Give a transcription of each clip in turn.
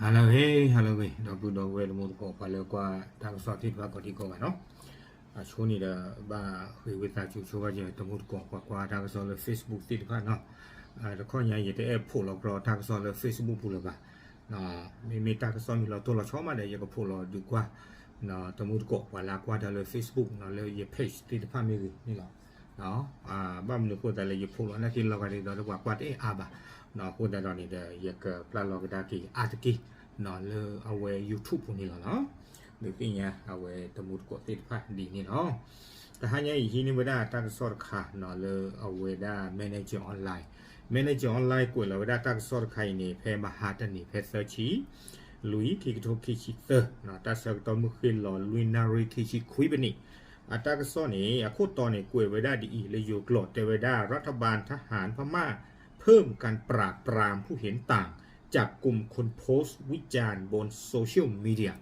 ဟါလၢအဂ့ၤ, ဟါလၢအဂ့ၤ, ဒီပုၢ်ဒီဝဲၢ်တံၤသကိး ပှၤလၢကွၢ်တၢ်ကစီၣ်သ့ၣ်တဖၣ်ကိးဒံကိးဂၤနီၤ, အဆိန့ၣ်ဒီး ဘၣ်ဃ့ဝံသးစူၤဆိဘၣ်က့ၤ တံၤသကိး ပှၤကွၢ်တၢ်ကစီၣ်လၢ Facebook သ့ၣ်တဖၣ်နီၤ, တခီညါယတအဲၣ်ဖိးလီၤကြီတၢ်ကစီၣ်လၢ Facebook ပူၤလၢၤဘၣ်, မ့မ့ၢ်တၢ်ကစီၣ်မ့ၢ်လီၤတိၢ်လီၤဆီမးဒီး ယကဖိးလီၤဒုးကွၢ် တံၤသကိး ပှၤလၢအကွၢ်တၢ်လၢ Facebook နီၤ လၢယ page သ့ၣ်တဖၣ်မ့ၢ်ဂ့ၤန့ၣ်လီၤ. ဘၣ်မနုၤအဃိသတးလၢယဖိးလီၤနာ်က့လီၤဂာ်ဒ်သိးဒီးပှၤကွၢ်တအဲၣ်အါဘၣ်, အဃိသတးဒီးန့ၣ်ဒီး ယကပျၢ်လီၤကဒါက့ၤအါတက့ၢ်နီၤ လၢအဝဲ YouTube ပူၤန့ၣ်လီၤနီၤ, ဒုးသ့ၣ်ညါအဝဲတံၤသကိးသ့ၣ်တဖၣ်ဒ်န့ၣ်လီၤ. တဟါညါအံၤဟံးန့ၢ်ဝဲဒၣ်တၢ်ကစီၣ်တခါနီၤ လၢအဝဲဒၣ် Manager Online, Manager Online ကွဲးလီၤဝဲဒၣ်တၢ်ကစီၣ်တခါအံၤန့ၣ် ဖဲမဟါတနံၤ ဖဲသၢဆံ လွံၢ် ခံကထိခံဆံသၢ, တၢ်ဆၢကတီၢ်မုၢ်ဃ့ၢ်လီၤလွံၢ်နၣ်ရံၣ်ခံဆံခွံပနံး, အတၢ်ကစီၣ်န့ၣ် အခိၣ်တီန့ၣ် ကွဲးဝဲဒၣ်ဒ်အံၤ လၢယိၤကျိာ်တဲဝဲဒၣ် รัฐบาลทหารพม่าเพิ่มการปราบปรามผู้เห็นต่าง จับกลุ่มคนโพสต์วิจารณ์บนโซเชียลมีเดีย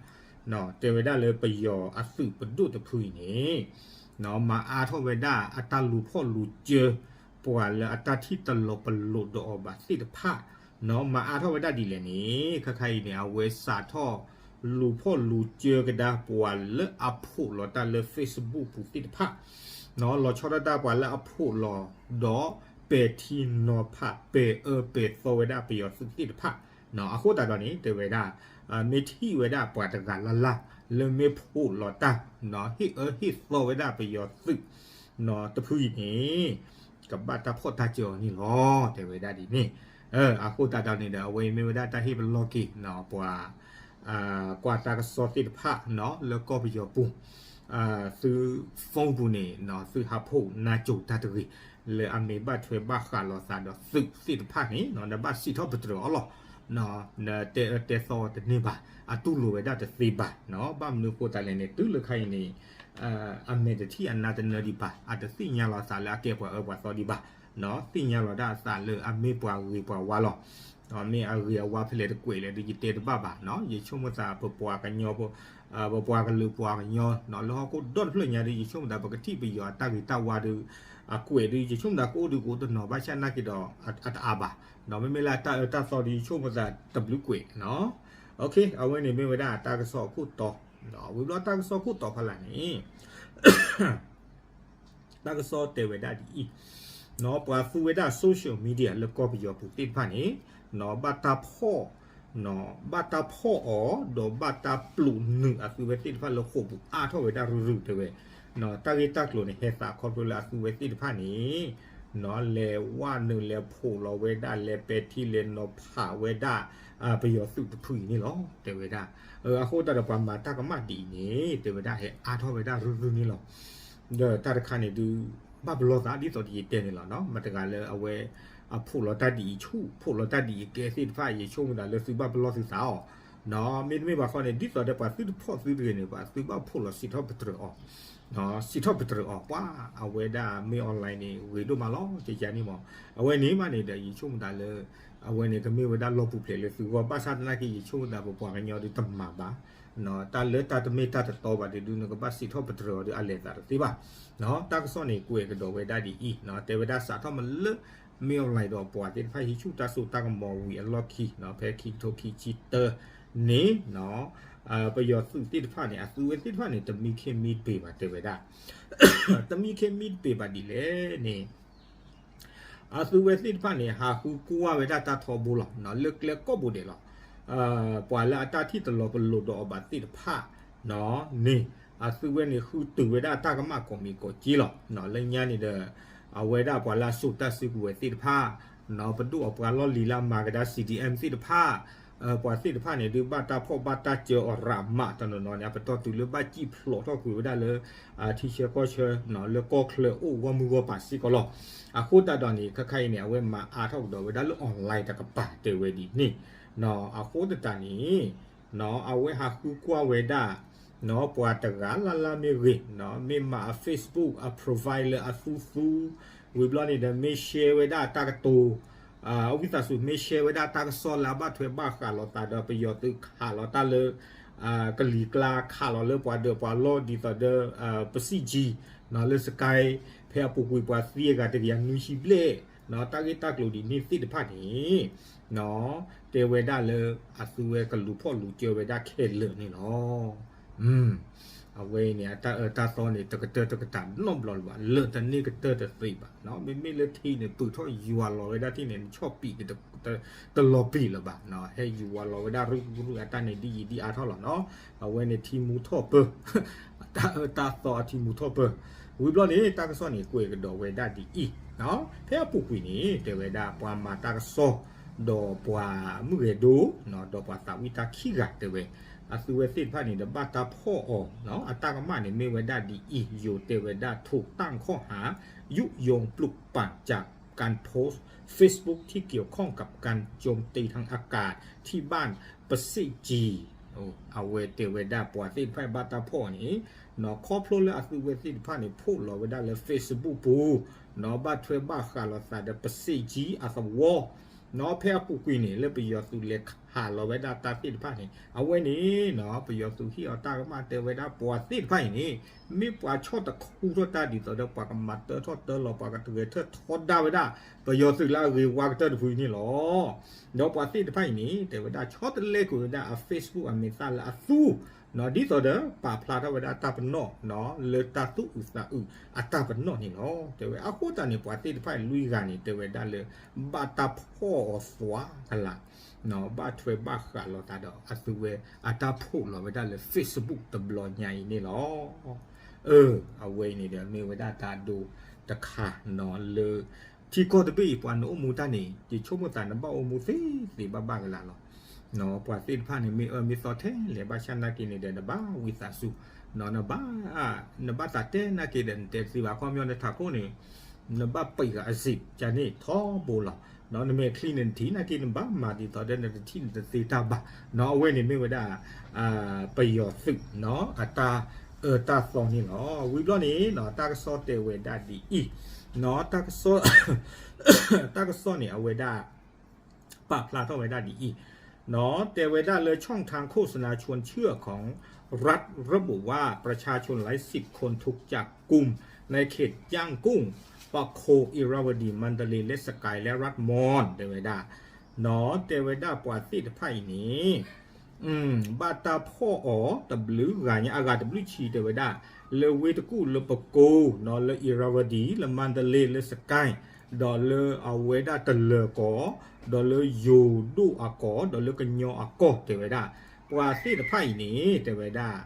တဲဝဲဒၣ်လၢပယီၤအသုးပဒိၣ်တဖုအံၤန့ၣ် မၤအါထီၣ်ဝဲဒၣ်အတၢ်လူၤဖီၣ်လူၤစၢ ပှၤလၢအတၢ်ထံၣ်တလီၤပလိာ်ဒီးအီၤဘၣ်သ့ၣ်တဖၣ်, မၤအါထီၣ်ဝဲဒၣ်ဒ်လဲၣ်န့ၣ် ခဲခါအံၤန့ၣ် အဝဲစးထီၣ်လူၤဖီၣ်လူၤစၢကဒါပှၤလၢအဖိးလီၤတၢ်လၢ Facebook ပူၤသ့ၣ်တဖၣ်, လီၤဆီဒၣ်တၢ်ပှၤလၢအဖိးလီၤဒီးပဲာ်ထံနီၤဖး ပဲာ်အၢပဲာ်သီဝဲဒၣ်ပယီၤသုးသ့ၣ်တဖၣ်, အဃိသတးဒီးန့ၣ် တဲဝဲဒၣ် မ့ၢ်ထံၣ်ဝဲဒၣ်ပှၤတဂၤလၢ်လၢ် လၢမ့ၢ်ဖိးလီၤတၢ် ဟ့ၣ်အၢဟ့ၣ်သီဝဲဒၣ်ပယီၤသုး တဖုအံၤန့ၣ် ကဘၣ်တၢ်ဖီၣ်တၢ်စၢအီၤန့ၣ်လီၤ တဲဝဲဒၣ်ဒ်န့ၣ်, အဃိသတးဒီးန့ၣ်ဒီး အဝဲအံၤမ့ၢ်ဝဲဒၣ်တၢ်ဟ့ၣ်ပလီၢ်က့ၤ ပှၤ ကွၢ်တၢ်ကစီၣ်သ့ၣ်တဖၣ်နီၤ လၢကီၢ်ပယီၤပူၤ, သု phone ပူၤန့ၣ် သုဟးဖိးနါစိၤတၢ်တဂ့ၤ လၢအမ့ၢ်ဘၣ်ထွဲဘၣ်ဃးလိာ်သးဒီးသုးသ့ၣ်တဖၣ်န့ၣ် နဘၣ်စံးထီၣ်ပတြၢၤအီၤလီၤ. နတဲအၢတဲသီတန့ၢ်ဘၣ်, အတူၢ်လိာ်ဝဲဒၣ်တသ့ဘၣ်, ဘၣ်မနုၤအဃိသတးလဲၣ်န့ၣ် တုၤလၢခါအံၤန့ၣ် အမဲာ်တထံၣ်အနါတနၢဒံးဘၣ်, အတသ့ၣ်ညါလီၤသးလၢအကဲပှၤအၢပှၤသီဒံးဘၣ်, သ့ၣ်ညါလီၤဒၣ်အသးလၢအမ့ၢ်ပှၤဂ့ၤပှၤဝါလီၤ. မ့ၢ်အဂ့ၤအဝါဖဲလဲၣ်တကွဲးလဲၣ်ဒီး ယတဲတဘၣ်ဘၣ်, ယဆိကမိၣ်သးပပှၤကညီ ပပှၤကလုာ်ပှၤကညီ လၢဟီၣ်ခိၣ်ဒီတဖျၢၣ်ညါဒီး ယဆိကမိၣ်သးပကထံၣ်ပယီၤအတၢ်ဂ့ၤတၢ်ဝါဒီး အကွဲးဒီး ယဆိကမိၣ်သးကအိၣ်ဒီးကအိၣ်တနီၤ ဘၣ်ဆၣ်နာ်က့ဒီး အတအါဘၣ်, မ့မ့ၢ်လၢအတၢ်အၢတၢ်သီဒီး ယဆိကမိၣ်သးတဘျုးကွဲး, အဝဲန့ၣ်မ့ၢ်ဝဲဒၣ်တၢ်ကစီၣ်အခိၣ်တီ, ဝံၤဘျီတၢ်ကစီၣ်ခိၣ်တီဖီလာ်န့ၣ် တၢ်ကစီၣ်တဲဝဲဒၣ်ဒ်အံၤ, ပှၤသူဝဲဒၣ် social media လၢကီၢ်ပယီၤပူၤသ့ၣ်တဖၣ်န့ၣ် ဘၣ်တၢ်ဖီၣ် ဘၣ်တၢ်ဖီၣ်အီၤ ဒီးဘၣ်တၢ်ပျိးနုာ်အသုဝဲသ့ၣ်တဖၣ်လၢဃိာ်ပူၤ အါထီၣ်ဝဲဒၣ်ရုၢ်ရုၢ်တဲဝဲ, တၢ်ဂ့ၢ်တၢ်ကျိၤန့ၣ် ဟဲသးခီဖျိလၢအသုဝဲသ့ၣ်တဖၣ်န့ၣ် လဲၤဝဲနုာ်လဲၤဖိးလီၤဝဲဒၣ် လဲၤပဲာ်ထံလဲၤနီၤဖးဝဲဒၣ် ပယီၤသုးတဖုအံၤန့ၣ်လီၤ တဲဝဲဒၣ်. အဃိသတးဒီးပှၤမၤတၢ်ကမၣ်ဒ်အံၤန့ၣ် တဲဝဲဒၣ်ဟဲအါထီၣ်ဝဲဒၣ်ရုၢ်ရုၢ်န့ၣ်လီၤ. ဒီးတၢ်တခါန့ၣ်ဒုး ဘၣ်ပလီၢ်သးဒ်သိးဒီးယတဲန့ၣ်လီၤ, မတၤတဂၤလၢအဝဲ အဖိးလီၤတၢ်ဒ်အံၤဆူၣ် ဖိးလီၤတၢ်ဒ်အံၤကဲသ့ၣ်တဖၣ် ယဆိကမိၣ်သးလၢသုဘၣ်ပလီၢ်သုသးအီၤ, မ့တမ့ၢ်ဘၣ်ဃီန့ၣ် ဒ်သိးဒီးပှၤသုတဖီၣ်သုတဂ့ၤန့ၣ် ပှၤသုဘၣ်ဖိးလီၤစံးထီၣ်ပတြၢၤအီၤ စံးထီၣ်ပတြၢၤအီၤ ပှၤအဝဲဒၣ်မ့ၢ် online န့ၣ် ဂ့ၤဒိၣ်မးလီၤ ကယၤန့ၣ်မး. အဝဲန့ၣ်မးန့ၣ်ဒီး ယဆိကမိၣ်သးလၢ အဝဲန့ၣ်ကမ့ၢ်ဝဲဒၣ်လီၢ်ပူၤဖျဲးလၢသုဂီၢ် ဘၣ်ဆၣ်သနာ်က့ ယဆိကမိၣ်သးပပှၤကညီဒုးတမၤဘၣ်, တၢ်လၢတၢ်တမ့ၢ်တၢ်တတီဘၣ်ဒုး နကဘၣ်စံးထီၣ်ပတြၢၤအီၤဒီးအလဲၤသးတသ့ဘၣ်. တၢ်ကစီၣ်န့ၣ် ကွဲးကဒီးဝဲဒၣ်ဒ်အံၤ, တဲဝဲဒၣ်စးထီၣ်မးလၢ မ့ၢ် online ဒီးပှၤသ့ၣ်တဖၣ်ဟံးဆူၣ်တၢ်စိတၢ်ကမီၤဝံၤအလီၢ်ခံ ဖဲခံကထိခံဆံတၢန့ၣ် ပယီၤသုးသ့ၣ်တဖၣ်န့ၣ် အသုဝဲသ့ၣ်တဖၣ်န့ၣ် တမံခ့မံတပ့ၤဘၣ်တဲဝဲဒၣ်, တမံခ့မံတပ့ၤဘၣ်ဒ်လဲၣ်န့ၣ် အသုဝဲသ့ၣ်တဖၣ်န့ၣ် ဟးဃုကွၢ်ဝဲဒၣ်တၢ်ထီဘိလီၤ လၢကျဲကိးဘိဒဲးလီၤ. ပှၤလၢအတၢ်ထံၣ်တလီၤပလိာ်ဒီးအီၤဘၣ်သ့ၣ်တဖၣ်န့ၣ် အသုဝဲန့ၣ်ဃုတုၤဝဲဒၣ်တၢ်ကမၣ်ကိးမံၤကိးက့လီၤ. လၢညါန့ၣ်ဒီး အဝဲဒၣ်ပှၤလၢအစိာ်တၢ်စုကဝဲၤသ့ၣ်တဖၣ် ပဒိၣ်အပှၤလီၢ်လံၤလၢအမၤကဒါ C D M သ့ၣ်တဖၣ် ပှၤသ့ၣ်တဖၣ်န့ၣ်ဒုးဘၣ်တၢ်ဖီၣ်ဘၣ်တၢ်စၢအီၤရးမးတနီၤနီၤန့ၣ် အပတီၢ်တုၤလၢဘၣ်စံၣ်ဖျိးထီၣ်ကွံာ်ဝဲဒၣ်လၢ ထံဆၢကီၢ်ဆၢ လၢကီၢ်ချၢအိၣ်ဂီၢ်မုၢ်ဂီၢ်ပၤစ့ၢ်ကီးလီၤ. အဃိသတးဒီးန့ၣ် ခဲခါအံၤန့ၣ် အဝဲမၤအါထီၣ်ကဒီးဝဲဒၣ်လၢ online တကပၤတဲဝဲဒ်န့ၣ် အဃိသတးန့ၣ် အဝဲဟးဃုကွၢ်ဝဲဒၣ် ပှၤတဂၤလၢ်လၢ်မ့ၢ်ဂ့ၤ မ့ၢ်မၤအ Facebook အ profile လၢအသူသူ ဝံၤဘျီန့ၣ်ဒီး မ့ၢ် share ဝဲဒၣ်တၢ်ကတိၤ ဝံသးစူၤ မ့ၢ် share ဝဲဒၣ်တၢ်ကစီၣ်လၢအဘၣ်ထွဲဘၣ်ဃးလိာ်သးဒီးပယီၤသုးခးလီၤတၢ်လၢ ကလံၤကျါ ခးလီၤလၢပှၤဒၢးပှၤလီၢ်ဒ်သိးဒီး ပစံၣ်ကံ လၢ Sky ဖဲအပူၤကွံာ်ပှၤသံအဂၤတကယၤနွံဆံဘျဲၣ် တၢ်ဂ့ၢ်တၢ်ကျိၤဒ်န့ၣ်သ့ၣ်တဖၣ်န့ၣ် တဲဝဲဒၣ်လၢ အသုဝဲကလူၤဖီၣ်လူၤကၢဝဲဒၣ်ခဲလၢာ်န့ၣ်လီၤ. အဝဲအံၤန့ၣ် အတၢ်အၢတၢ်သီန့ၣ် တကတၢၢ်တကတၢၢ်နီတဘျီလၢၤဘၣ်, လၢတန့ၢ်ကတၢၢ်တသ့ဘၣ်. မ့မ့ၢ်လၢထံန့ၣ် ပုၢ်ထီၣ်ယွၤလီၤဝဲဒၣ်ထံန့ၣ် နဆီၣ်ပံာ်က့ၤ တလီၤပံာ်လၢၤဘၣ်. ဟဲယွၤလီၤဝဲဒၣ်ရုၢ်ရုၢ်အတၢ်န့ၣ် ဒ်ယံာ်ဒ်အါထီၣ်လီၤနီၤ. အဝဲန့ၣ်ထံမူထီၣ်ပၢၢ်, တၢ်အၢတၢ်သီအထံမူထီၣ်ပၢၢ်. ဝံၤဘျီန့ၣ် တၢ်ကစီၣ်န့ၣ် ကွဲးကဒီးဝဲဒၣ်ဒ်အံၤ, ဖဲအပူၤကွံာ်န့ၣ် တဲဝဲဒၣ်ပှၤမၤတၢ်ကစီၣ် ဒီးပှၤမုၢ်ဂဲၤဒိ ဒီးပှၤသးဝံၣ်တၢ်ခံဂၤတဲဝဲ အသုဝဲသ့ၣ်တဖၣ်န့ၣ် ဒီးဘၣ်တၢ်ဖီၣ်အီၤ, အတၢ်ကမၣ်န့ၣ်မ့ၢ်ဝဲဒၣ်ဒ်အံၤ, ယိၤတဲဝဲဒၣ် ถูกตั้งข้อหา ยุยงปลุกปั่นจากการโพสต์ Facebook ที่เกี่ยวข้องกับการโจมตีทางอากาศที่บ้านประสิทธิ์จี အဝဲတဲဝဲဒၣ်ပှၤသ့ၣ်တဖၣ်ဘၣ်တၢ်ဖီၣ်အီၤန့ၣ် ခီဖျိလၢအသုဝဲသ့ၣ်တဖၣ်န့ၣ် ဖိးလီၤဝဲဒၣ်လၢ Facebook ပူၤ, ဘၣ်ထွဲဘၣ်ဃးလိာ်သးဒီး ပစ့ၣ်ကၠံ အသဝီ, ဖဲအပူၤကွံာ်န့ၣ် လၢပယီၤသုးလဲၤခးလီၤဝဲဒၣ်တၢ်သ့ၣ်တဖၣ်န့ၣ် အဝဲန့ၣ် ပယီၤသုးဟ့ၣ်အီၤတၢ်ကမၣ်တဲဝဲဒၣ်ပှၤသ့ၣ်တဖၣ်အံၤန့ၣ် မ့ၢ်ပှၤဆီၣ်တခူထီၣ်တၢ်ဒ်သိးဒီး ပှၤကမၤတၢထီၣ်တၢလီၤ ပှၤကတဂဲၤထၢၣ်ထီဒါဝဲဒၣ် ပယီၤသုးလၢအဂ့ၤဝါကတၢၢ်တဖုန့ၣ်လီၤ. ဒီးပှၤသ့ၣ်တဖၣ်အံၤန့ၣ် တဲဝဲဒၣ်ဆီတလဲကွံာ်ဝဲဒၣ်အ Facebook အမံၤသၣ်လၢအသူ ဒ်သိးဒီးပာ်ဖျါထီၣ်ဝဲဒၣ်တၢ်ပနီၣ် လၢတၢ်သူၣ်အုးသးအုးအတၢ်ပနီၣ်န့ၣ်လီၤ. တဲဝဲအဃိသတးန့ၣ် ပှၤသ့ၣ်တဖၣ်အံၤလွံၢ်ဂၤန့ၣ် တဲဝဲဒၣ်လၢ ဘၣ်တၢ်ဖီၣ်အီၤသွါကလာ် ဘၣ်ထွဲဘၣ်ဃးလိာ်သးဒီးအသုဝဲအတၢ်ဖိးလီၤဝဲဒၣ်လၢ Facebook တဘျီညါအံၤန့ၣ်လီၤ. အဝဲအံၤန့ၣ်ဒီး မ့ၢ်ဝဲဒၣ်တၢ်ဒိတခါလၢ ထံကီၢ်တဘ့ၣ်အံၤ ပှၤနအိၣ်မူတၢ်န့ၣ် ယဆိကမိၣ်သးနဘၣ်အိၣ်မူသ့သ့ဘၣ်ဘၣ်ကလာ်လီၤ. ပှၤသ့ၣ်တဖၣ်န့ၣ် မ့ၢ်အၢမ့ၢ်သီထဲလဲၣ် ဘၣ်ဆၣ်နာ်က့န့ၣ်ဒီး နဘၣ်ဝံသးစူၤ နဘၣ် နဘၣ်သးတဲနာ်က့ဒီး နတဲတသ့ဘၣ် ခီပညီနထးခိၣ်န့ၣ် နဘၣ်ပံးဂၤအစ့း ကန့ၣ်ထီဘိလီၤ. နမဲာ်ချံန့ၣ်နထံၣ်နာ်က့ နဘၣ်မၤဒ်သိးဒီးနတထံၣ်နတသ့တၢ်ဘၣ်. အဝဲန့ၣ်မ့ၢ်ဝဲဒၣ် ပယီၤသုး အတၢ်အၢတၢ်သီန့ၣ်လီၤ. ဝံၤဘျီန့ၣ် တၢ်ကစီၣ်တဲဝဲဒၣ်ဒ်အံၤ တၢ်ကစီၣ်န့ၣ် အဝဲဒၣ် ပာ်ဖျါထီၣ်ဝဲဒၣ်ဒ်အံၤ တဲဝဲဒၣ်လၢ ช่องทางโฆษณาชวนเชื่อของรัฐระบุว่าประชาชนหลายสิบคนถูกจับกุมในเขตย่างกุ้ง ปากโค อิราวดี มันดาเลย์ และสกาย และรัฐมอน တဲဝဲဒၣ် တဲဝဲဒၣ်ပှၤသ့ၣ်တဖၣ်အံၤန့ၣ် ဘၣ်တၢ်ဖီၣ်အီၤတဘျုးဂၤညါ အဂၤတဘျုးဆံ တဲဝဲဒၣ် လၢဝ့ၢ်တကူၣ်လၢပကိ လၢ Irrawaddy လၢ Mandalay လၢ Sagaing ဒီးလၢအဝဲဒၣ်တလၢၤကီၢ် ဒီးလၢယိၤဒိၣ်အကီၢ် ဒီးလၢကညီအကီၢ် တဲဝဲဒၣ် ပှၤသ့ၣ်တဖၣ်အံၤန့ၣ် တဲဝဲဒၣ်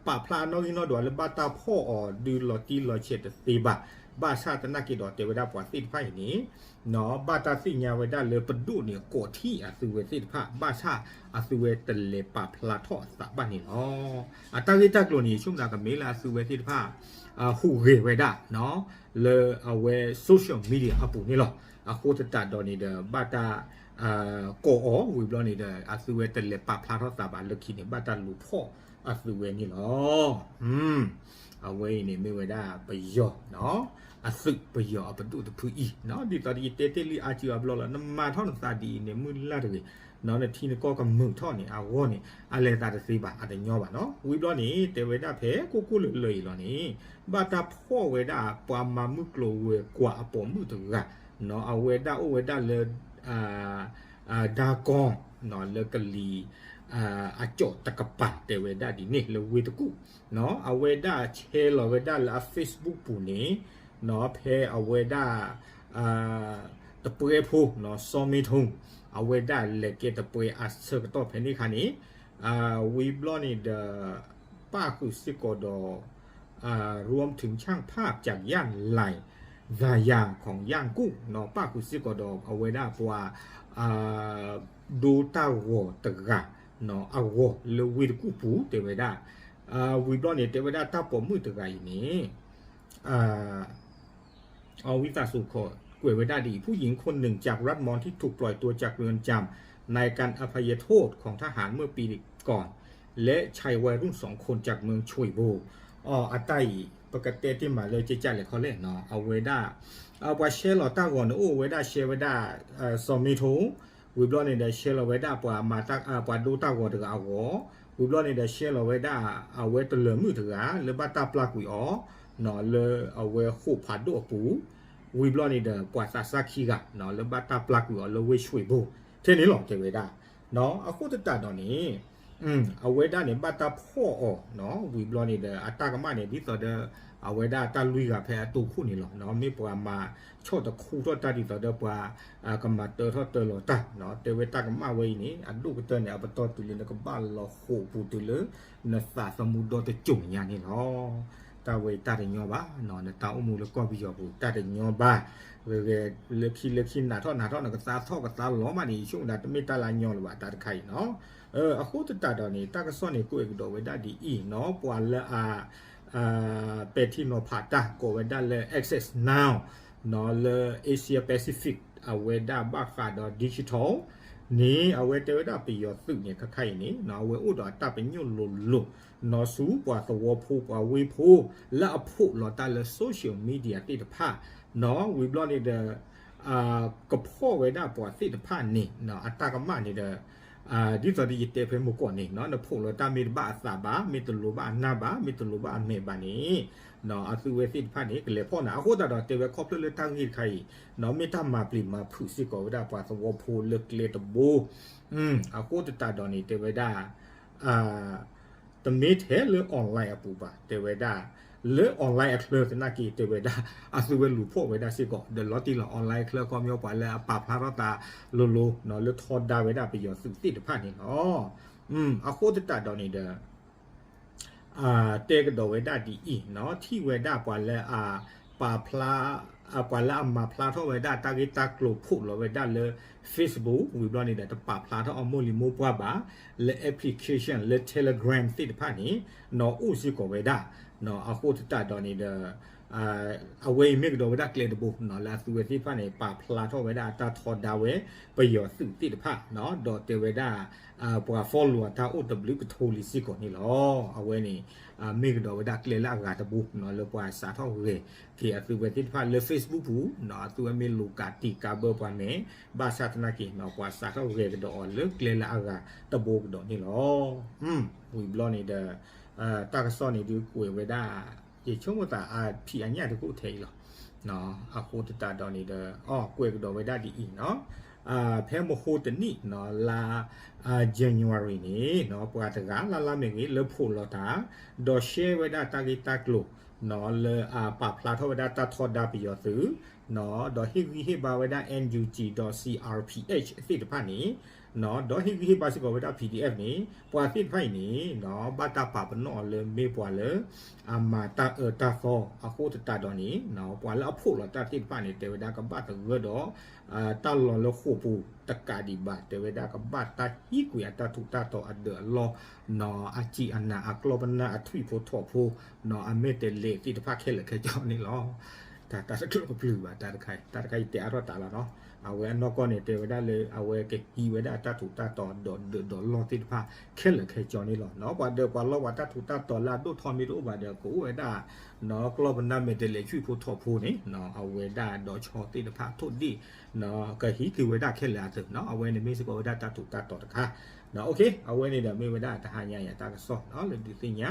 ပာ်ဖျါနီၣ်ဂံၢ်နီၣ်ဒွးလၢဘၣ်တၢ်ဖီၣ်အီၤဒုးလီၤတံၢ်လီၤဆဲးတသ့ဘၣ်. ဘၣ်ဆၣ်သနာ်က့ဒီးတဲဝဲဒၣ်ပှၤသ့ၣ်တဖၣ်အံၤန့ၣ် ဘၣ်တၢ်သ့ၣ်ညါဝဲဒၣ်လၢပဒိၣ်န့ၣ် ကိးထီၣ်အသုဝဲသ့ၣ်တဖၣ် ဘၣ်ဆၣ်အသုဝဲတလဲၤပာ်ဖျါထီၣ်အသးဘၣ်န့ၣ်လီၤ. အတၢ်ဂ့ၢ်တၢ်ကျိၤန့ၣ် ယဆိကမိၣ်သးကမ့ၢ်လၢအသုဝဲသ့ၣ်တဖၣ် ဟူးဂဲၤဝဲဒၣ် လၢအဝဲ social media အပူၤန့ၣ်လီၤ. အဃိသတးဒီးန့ၣ်ဒီး ဘၣ်တၢ် ကိးအီၤဝံၤဘျီန့ၣ်ဒီး အသုဝဲတလဲၤပာ်ဖျါထီၣ်သးဘၣ်လၢခံန့ၣ် ဘၣ်တၢ်လူၤဖီၣ်အသုဝဲန့ၣ်လီၤ. အဝဲအံၤန့ၣ်မ့ၢ်ဝဲဒၣ်ပယီၤ အသုးပယီၤအပဒိၣ်တဖုအံၤ ဒ်သိးဒီးယတဲတ့ၢ်လံအါစုအါဘျီလီၤ နမၤထီၣ်နသးဒ်အံၤန့ၣ် မုၢ်လၢ်တဂ့ၤ နထံနကီၢ်ကမုာ်ထီၣ်န့ၣ် အဂီၢ်န့ၣ် အလဲၤသးတသ့ဘၣ် အတညီဘၣ်နီၤ. ဝံၤဘျီန့ၣ် တဲဝဲဒၣ်ဖဲကိၣ်ကိၣ်လၢလၢအံၤလီၤန့ၣ် ဘၣ်တၢ်ဖီၣ်ဝဲဒၣ်ပှၤမၤမုၢ်ကျိၤဝဲၤကွာ်အပိာ်မုၣ်တဂၤ အဝဲဒၣ်အိၣ်ဝဲဒၣ်လၢ ဒါကွန် လၢကလံၤ အကၠီၣ်တကပၤ တဲဝဲဒၣ်ဒ်န့ၣ် လၢဝ့ၢ်တကူၣ် အဝဲဒၣ်ဆဲးလီၤဝဲဒၣ်လၢအ Facebook ပူၤန့ၣ် ဖဲအဝဲဒၣ် တပှဲဖိ စီၤမ့ထိ အဝဲဒၣ်လဲၤကဲတပှဲအဆၢကတီၢ်ဖဲန့ၣ်အခါန့ၣ် ဝံၤဘျီန့ၣ်ဒီး ပၣ်ဃုာ်စ့ၢ်ကီးဒီး รวมถึงช่างภาพจากย่านไหล่ ดายางของย่างกุ้ง ပၣ်ဃုာ်စ့ၢ်ကီးဒီးအဝဲဒၣ်ပှၤ ဒိတၢ်ဂီၤတဂၤ အဂီၢ်လၢဝ့ၢ်တကူၣ်ပူၤ တဲဝဲဒၣ် ဝံၤဘျီန့ၣ် တဲဝဲဒၣ်တၢ်ပိာ်မုၣ်တဂၤအံၤန့ၣ် အဝံသးစူၤခိးကွဲးဝဲဒၣ်ဒ်အံၤ ผู้หญิงคนหนึ่งจากรัฐมอนที่ถูกปล่อยตัวจากเรือนจำในการอภัยโทษของทหารเมื่อปีก่อน และชายวายรุ่นสองคนจากเมืองชวยโบ အတၢ်အံၤ ပကတဲတ့ၢ်မးလၢကကလဲၣ်ခီလဲၣ် အဝဲဒၣ် ပှၤဆဲးလီၤတၢ်ဂီၤန့ၣ် အိၣ်ဝဲဒၣ်ဆဲးဝဲဒၣ် စီၤမ့ထိ ဝံၤဘျီန့ၣ်ဒီး ဆဲးလီၤဝဲဒၣ်ပှၤမၤတၢ် ပှၤဒိတၢ်ဂီၤတဂၤအဂီၢ် ဝံၤဘျီန့ၣ်ဒီး ဆဲးလီၤဝဲဒၣ် အဝဲတလၢၤမုၣ်တဂၤ လၢဘၣ်တၢ်ပျၢ်ကွံာ်အီၤ လၢအဝဲဃိာ်ဖးဒိၣ်အပူၤ ဝံၤဘျီန့ၣ်ဒီး ပှၤသးစၢ်ခံဂၤနီၤ လၢဘၣ်တၢ်ပျၢ်ကွံာ်အီၤလၢဝ့ၢ်ဆွ့ၣ်ဘိ ထဲန့ၣ်လီၤ တဲဝဲဒၣ်. နီၤ အဃိသတးဒီးန့ၣ် အဝဲဒၣ်န့ၣ် ဘၣ်တၢ်ဖီၣ်အီၤ နီၤ ဝံၤဘျီန့ၣ်ဒီး အတၢ်ကမၣ်န့ၣ် ဒ်သိးဒီး အဝဲဒၣ်တၢ်လွံၢ်ဂၤဖဲအတိခိၣ်န့ၣ်လီၤ. နီၤ မ့ၢ်ပှၤမၤဆီၣ်တခူထီၣ်တၢ်ဒ်သိးဒီးပှၤ ကမၤတၢထီၣ်တၢလီၤတၢ်နီၤ တဲဝဲတၢ်ကမၣ်ဝဲအံၤန့ၣ် အဒိၣ်ကတၢၢ်န့ၣ် အပတီၢ်တုၤလၢနကဘၣ်လီၤဃိာ်ပူၤတုၤလၢ နသးသမူဒီတစိၤညါန့ၣ်လီၤ. တၢ်ဝဲအံၤတၢ်တညီဘၣ်နီၤ နတၢ်အိၣ်မူလၢကီၢ်ပယီၤပူၤ တၢ်တညီဘၣ်. ဂဲၤဂဲၤ လၢခံလၢခံ နးထီၣ်နးထီၣ် နကသါထီၣ်ကသါလီၤမးန့ၣ် ယဆိကမိၣ်ဒၣ်တမ့ၢ်တၢ်လၢအညီလၢၤဘၣ် တၢ်တခါအံၤနီၤ. အဃိသတးဒီးန့ၣ် တၢ်ကစီၣ်န့ၣ် ကွဲးကဒီးဝဲဒၣ်ဒ်အံၤနီၤ ပှၤလၢအ ပဲာ်ထံနီၤဖးတၢ်ကိးဝဲဒၣ်လၢ Access Now နီၤ လၢ Asia Pacific အဝဲဒၣ်ဘၣ်ဃးဒီး digital န့ၣ် အဝဲတဲဝဲဒၣ်ပယီၤသုးန့ၣ် ခါခါအံၤန့ၣ် အဝဲအိၣ်ဒီးအတၢ်ပညိၣ်လိၤလိၤ နီၤ ဆူပှၤသဝီဖိပှၤဝ့ၢ်ဖိ လၢအဖှိၣ်လီၤတၢ်လၢ social media သ့ၣ်တဖၣ် နီၤ ဝံၤဘျီန့ၣ်ဒီး ကဖီၣ်ဝဲဒၣ်ပှၤသ့ၣ်တဖၣ်န့ၣ် အတၢ်ကမၣ်န့ၣ်ဒီး ဒ်သိးဒီးယတဲဖဲမုၢ်ကီၢ်န့ၣ် နဖှိၣ်လီၤတၢ်မ့ၢ်တဘၣ်အသးဘၣ် မ့ၢ်တလိၤဘၣ်အနၢ်ဘၣ် မ့ၢ်တလိၤဘၣ်အမဲာ်ဘၣ်န့ၣ် အသုဝဲသ့ၣ်တဖၣ်န့ၣ် ကလဲၤဖီၣ်နၤ အဃိသတးဒီးတဲဝဲခီဖျိလၢတၢ်ဂ့ၢ်တခါအံၤ မ့ၢ်တၢ်မၤပျံၤမၤဖုးစ့ၢ်ကီးဝဲဒၣ်ပှၤသဝီဖိလၢကျဲတဘိ အဃိသတးဒီးန့ၣ် တဲဝဲဒၣ် တမ့ၢ်ထဲလၢ online အပူၤဘၣ် တဲဝဲဒၣ် လၢ online အချၢသနာ်က့ တဲဝဲဒၣ် အသုဝဲလူၤဖီၣ်ဝဲဒၣ်စ့ၢ်ကီး ဒီးလီၤတံၢ်လီၤ online အချၢ ခီပညီပှၤလၢအပာ်ဖျါထီၣ်သးလိၤလိၤ လၢထီဒါဝဲဒၣ်ပယီၤသုးသ့ၣ်တဖၣ်န့ၣ်လီၤ. အဃိသတးဒီးန့ၣ်ဒီး တဲကဒီးဝဲဒၣ်ဒ်အံၤနီၤ ထံၣ်ဝဲဒၣ်ပှၤလၢအ ပာ်ဖျါ ပှၤလၢအမၤဖျါထီၣ်ဝဲဒၣ်တၢ်ဂ့ၢ်တၢ်ကျိၤဖှိၣ်လီၤဝဲဒၣ်လၢ Facebook ဝံၤဘျီန့ၣ်ဒီး တပာ်ဖျါထီၣ်အီၤမိၢ်လံၤမိၢ်ပှၢ်ဘၣ် လၢ application လၢ Telegram သ့ၣ်တဖၣ်န့ၣ် နီၤ အိၣ်စ့ၢ်ကီးဝဲဒၣ် အဃိသတးဒီးန့ၣ်ဒီး အဝဲအံၤမ့ၢ်ကဒီးဝဲဒၣ်ကျဲတဘိနီၤ လၢအသုဝဲသ့ၣ်တဖၣ်န့ၣ် ပာ်ဖျါထီၣ်ဝဲဒၣ်အတၢ်ထီဒါဝဲ ပယီၤသုးသ့ၣ်တဖၣ်နီၤ ဒီးတဲဝဲဒၣ် ပှၤ follow အတၢ်အိၣ်တဘျုးကထိလံစ့ၢ်ကီးန့ၣ်လီၤ. အဝဲန့ၣ် မ့ၢ်ကဒီးဝဲဒၣ်ကျဲလၢအဂၤတဘိနီၤ လၢပှၤစးထီၣ်ဂဲၤက့ၤအသုဝဲသ့ၣ်တဖၣ်လၢ Facebook ပူၤနီၤ အသုဝဲမ့ၢ်လူၤကးတံာ်ကးဘၢပှၤမဲာ် ဘၣ်ဆၣ်သနာ်က့နီၤ ပှၤစးထီၣ်ဂဲၤကဒီးအီၤလၢကျဲလၢအဂၤတဘိကဒီးန့ၣ်လီၤ. ဝံၤဘျီန့ၣ်ဒီး တၢ်ကစီၣ်န့ၣ်ဒုးကွဲးဝဲဒၣ် ယဆိကမိၣ်သးအဖံးအညၣ်တကိးထဲအံၤလီၤ. အဃိသတးဒီးန့ၣ်ဒီး အီ ကွဲးကဒီးဝဲဒၣ်ဒ်အံၤနီၤ ဖဲမဟိတနံၣ်နီၤ လါ January န့ၣ်နီၤ ပှၤတဂၤလၢ်လၢ်မ့ၢ်ဂ့ၤ လၢဖှိၣ်လီၤတၢ် ဒီး share ဝဲဒၣ်တၢ်ဂ့ၢ်တၢ်ကျိၤနီၤ လၢအပာ်ဖျါထီၣ်ဝဲဒၣ်တၢ်ထီဒါပယီၤသုးနီၤ ဒီးဟ့ၣ်ဂံၢ်ဟ့ၣ်ဘါဝဲဒၣ် NUG ဒီး C R P H သ့ၣ်တဖၣ်န့ၣ် ဒီးဟ့ၣ်ဂံၢ်ဟ့ၣ်ဘါစ့ၢ်ကီးဝဲဒၣ် P D F န့ၣ် ပှၤသ့ၣ်တဖၣ်အံၤန့ၣ်နီၤ ဘၣ်တၢ်ပာ်ပနီၣ်အီၤလၢမ့ၢ်ပှၤလၢ အမၤတၢ်အၢတၢ်သီ အဃိသတးဒီးန့ၣ် ပှၤလၢအဖှိၣ်လီၤတၢ်သ့ၣ်တဖၣ်န့ၣ် တဲဝဲဒၣ်ကဘၣ်သဂၢၢ်ဒီး တၢ်လီၢ်လၢဃိာ်ပူၤတကးဒံးဘၣ် တဲဝဲဒၣ်ကဘၣ်တၢ်ဟံးကွံာ်အတၢ်ထူးတၢ်တီၤအဒၢးအလီၢ်နီၤ အစံးအနၤ အကျီၢ်ပနၢ်အထွံၣ်ဖိထိးဖိနီၤ အမဲာ်တဲးလဲးသ့ၣ်တဖၣ်ခဲလၢာ်ခဲဆ့န့ၣ်လီၤ. တၢ်တၢ်တကျၢၢ်ပပျုၢ်ဘၣ် တၢ်တခါအံၤ တၢ်တခါအံၤတဲအါထီၣ်တၢ်လီၤနီၤ အဝဲအနီၢ်ကီၢ်န့ၣ် တဲဝဲဒၣ်လၢ အဝဲကဟံးဝဲဒၣ်တၢ်ထူးတၢ်တီၤဒီးဒၢးဒီးလီၢ်သ့ၣ်တဖၣ်ခဲလၢာ်ခဲဆ့န့ၣ်လီၤနီၤ ပှၤဒၢးပှၤလီၢ်ပှၤတၢ်ထူးတၢ်တီၤလၢအဒိၣ်ထီမ့ၢ်တအိၣ်ဘၣ်ဒီး ကအိၣ်ဝဲဒၣ်နီၤ ကျီၢ်ပနၢ်မဲာ်တဲးလဲးထွံၣ်ဖိထိးဖိန့ၣ်နီၤ အဝဲဒၣ်ဒီးဆီသ့ၣ်တဖၣ်ထိၣ်ဒ့ၣ်နီၤ ကဟံးက့ၤဝဲဒၣ်ခဲလၢာ်အသိးနီၤ အဝဲန့ၣ်မ့ၢ်စ့ၢ်ကီးဝဲဒၣ်တၢ်ထူးတၢ်တီၤတခါနီၤ အဝဲန့ၣ်ဒီးမ့ၢ်ဝဲဒၣ်တဟါညါအံၤအတၢ်ကစီၣ်နီၤ လၢဒုးသ့ၣ်ညါ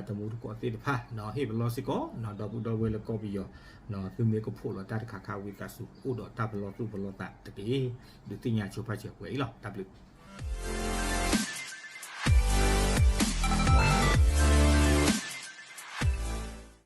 တမူတကိးသ့ၣ်တဖၣ်နီၤ ဟ့ၣ်ပလီၢ်စ့ၢ်ကီးနီၤ ဒီပုၢ်ဒီဝဲၢ်လၢကီၢ်ပယီၤနီၤ သုမ့ၢ်ကဖှိၣ်လီၤတၢ်တခါခါဝံသးစူၤ အိၣ်ဒီးတၢ်ပလီၢ်သူၣ်ပလီၢ်သးတက့ၢ်. ဒုးသ့ၣ်ညါဆိဖးစၢၤပှဲၤအံၤလီၤ တၢ်ဘျုး